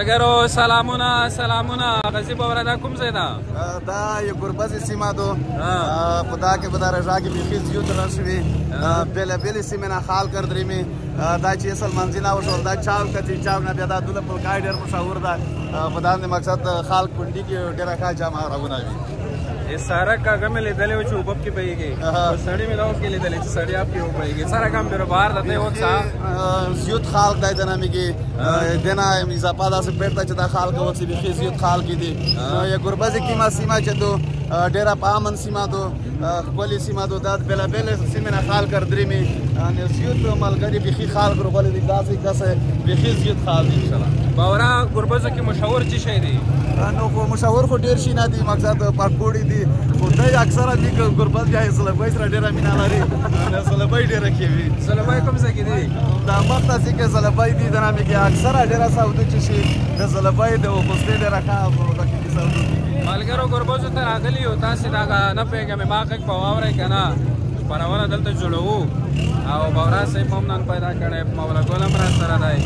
ملګرو سلامونه سلامونه. غزي باوره دا کوم ځای ده؟ دا یو ګربزې سیمه ده. په دا کې په دا رضا کې بیخي زیوت راشوي، بېلابېلې سیمې نه خال کر درې مې. دا چې اصل منځینه وشول، دا چاو کتي چاو نه بیا دا دوله پلکای ډېر مشهور ده. په دا مقصد خال پنډي کې ډېره ښه جامه راغونه وي. سړک هغه مې لیدلی و چې اوبه پکې بهیږي، خو سړی مې دا اوس کې لیدلی چې سړی آپ کې اوبه بهیږي. څه رقم بیروبار ده ته وکړه. زیوت خلک دی دنه میږي دنه اضافه داسې پېرته چې دا خلک وکړي، بیخي زیوت خلک دي. نو یې ګربزې کیمه سیمه چې دو ډېره په امن سیمه دو، ښکلې سیمه دو. دا بېلابېلې سیمې نه خلک ردرې مې زیوت ملګري بیخي خلک راغلي دي، داسې داسې بیخي زیوت خلک دي. انشاءالله باوره ګربزو کې مشهور څه شی دی؟ نو خو مشهور خو ډېر شي نه دي، مقصد پکوړې دي، خو دی اکثره دي ګربز بیا سلبۍ سره ډېره مینه لري، سلبۍ ډېره ښې وي. سلبۍ کوم ځای کې دي؟ دا مخته چې کې سلبۍ دي د نامې کې اکثره ډېره سودو چې شي د سلبۍ د پوستې ډېره ښه کې سودو کېږي. ملګرو ګربزو ته راغلي یو، تاسې دا نه پوهېږم ما غږ په واورئ که نه. خپرونه دلته جوړوو او باورا صاحب هم نن پیدا کړی، مولا ګل هم را سره دی.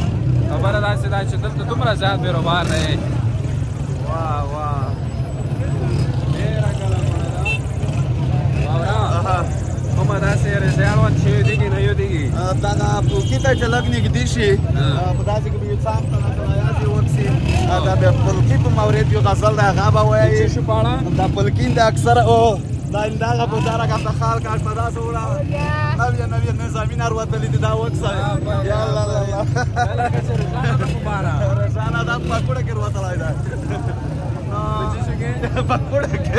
خبره داسې ده چې دلته دومره زیات بیروبار دی. واه واه ډېره ګڼه ګوڼه ده. باورا کومه داسې رضا اړوند شوي دي که نه یو دي؟ دغه پوکي ته چې لږ نږدې شي، په داسې کې به یو څنګ ته یادې وکسي. دا د پلکي په مورد یو غزل دی، هغه به وایي. څه شو په اړه؟ دا پلکین د اکثره او دا دغه په دا رقم د خلک په داسې وړه نوې نوې نظامي وروتلي دي. دا وکسه یا الله الله رضانه دا پکوړه کې وروتلی ده. پکوړه کې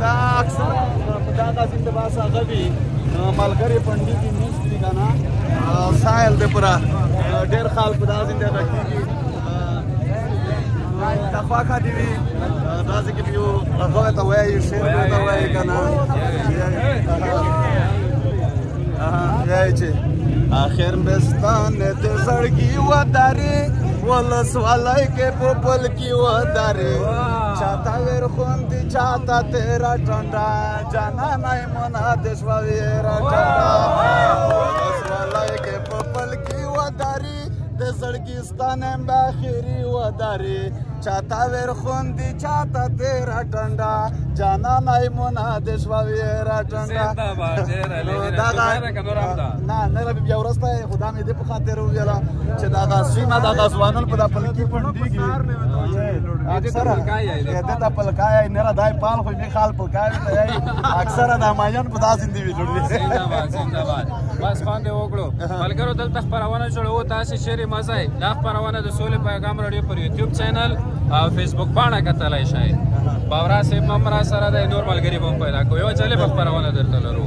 دا اکثره په دا غزل د باس هغه وي ملګري پنډي دي نیست دي که نه ساحل دی پوره ډېر خلک په دا زنده کېږي. دا خوښه دي وي داسې کې یو هغه ته وایي شعر ته وایي که نه یایي چې اخر مستان د زړګي وداري ولسوالۍ کې په پل کې وداري، چاته ور خوندي چاته تیرا ټنډه، جانانه مونږ د شوه ویره ټنډه. ولسوالۍ کې په پل کې وداري د زړګستان باخري وداري، چاته ور خوندي چاته تیرا ټنډه، جانانه مونږ د شوه ویره ټنډه. نه نه بیا وروسته خدا مې دې په خاطر وویله چې دغه سیمه دغه ځوانان په دا پلکي پنډېږي اکثره دې ته پلکای نه را دای پال خو مې خال پلکای ته یې اکثره د مایان په داسې دی وی جوړوي. زنده‌باد زنده‌باد. بس خوند یې وکړو. ملګرو دلته خپرونه جوړوو، تاسې چیرې مه ځئ. دا خپرونه د سولې پیغام راډیو پر یوټیوب چینل او فیسبوک پاڼه کتلی شئ. باورا صاحب هم را سره دی، نور ملګري به هم پیدا کوو. یوه جالبه خپرونه درته لرو.